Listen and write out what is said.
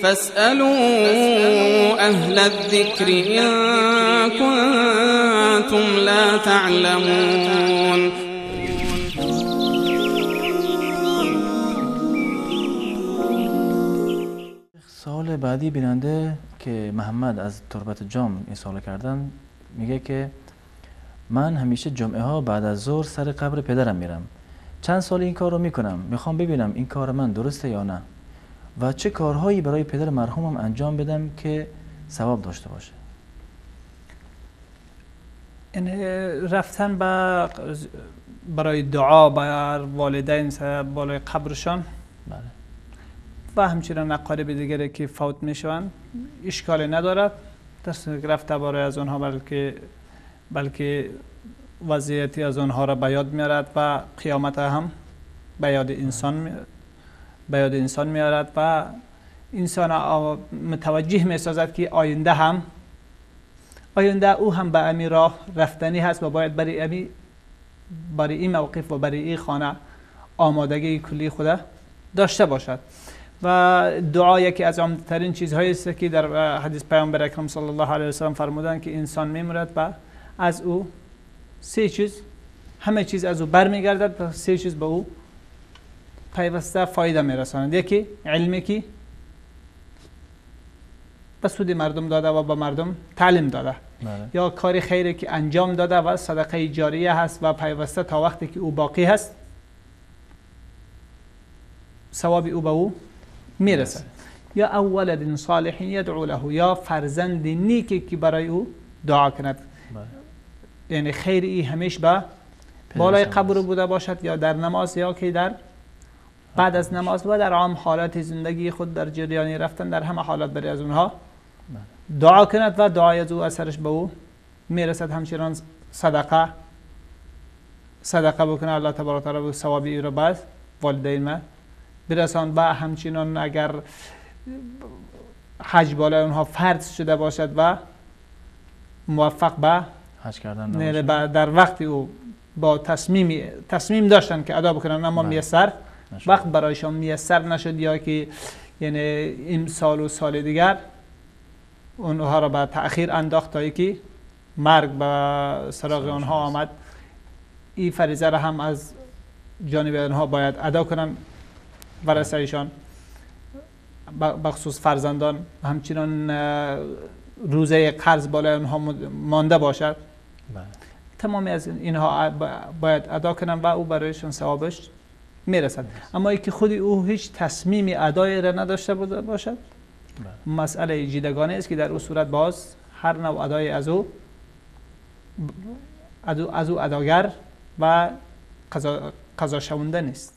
فاسألوا أهل الذكر إن كنتم لا تعلمون. سوال بعدی بیننده که محمد از تربت جام این سوال کردن، میگه که من همیشه جمعه ها بعد از ظهر سر قبر پدرم میرم. چند سال این کار رو میکنم، میخوام ببینم این کار من درسته یا نه و چه کارهایی برای پدر مرحومم انجام بدم که ثواب داشته باشه. یعنی رفتن برای دعا بر والدین بالای قبرشان، بله، و همچنین اقارب دیگری که فوت میشوند اشکالی ندارد. دست رفته برای از آنها، بلکه وضعیتی از آنها را به یاد میارد و قیامت هم به یاد انسان میارد و انسان متوجه میسازد که آینده او هم به امی راه رفتنی هست و باید برای این موقف و برای این خانه آمادگی کلی خود داشته باشد. و دعا یکی از عمده‌ترین چیزهایی است که در حدیث پیامبر اکرم صلی الله علیه و سلم فرمودند که انسان میمیرد و از او سه چیز، همه چیز از او برمیگردد و سه چیز به او پیوسته فایده میرساند. یکی علمی که به سود مردم داده و به مردم تعلیم داده، بله، یا کار خیری که انجام داده و صدقه جاریه هست و پیوسته تا وقتی که او باقی هست ثواب او به او میرسد. یا او ولد صالح یدعو له، یا فرزند نیکی که برای او دعا کند، بله، یعنی خیر ای همیش به بالای قبر بوده باشد، یا در نماز یا که در بعد از نماز و در عام حالات زندگی خود در جریان رفتن، در همه حالات برای از اونها دعا کند و دعای از او اثرش به او میرسد. همچنان صدقه بکنه، الله تبارک و تعالی ثواب ای را بعد والدین ما برسان. و همچنان اگر حج بالای اونها فرض شده باشد و موفق به حج کردن نباشد، در وقت او با تصمیم داشتن که ادا بکنن، اما میسر وقت برایشان میسر نشد، یا که یعنی این سال و سال دیگر اونها را به تأخیر انداخت تا اینکه مرگ به سراغ آنها آمد، این فریضه را هم از جانب آنها باید ادا کنن ورثه‌شان، بخصوص فرزندان. همچنان روزه قرض بالای آنها مانده باشد، بله، تمامی از اینها باید ادا کنن و او برایشان ثوابش میرسد. اما اینکه خود او هیچ تصمیمی ادای را نداشته باشد، بله، مسئله جداگانه است که در او صورت باز هر نوع ادای از او اداگر و قضا شونده نیست.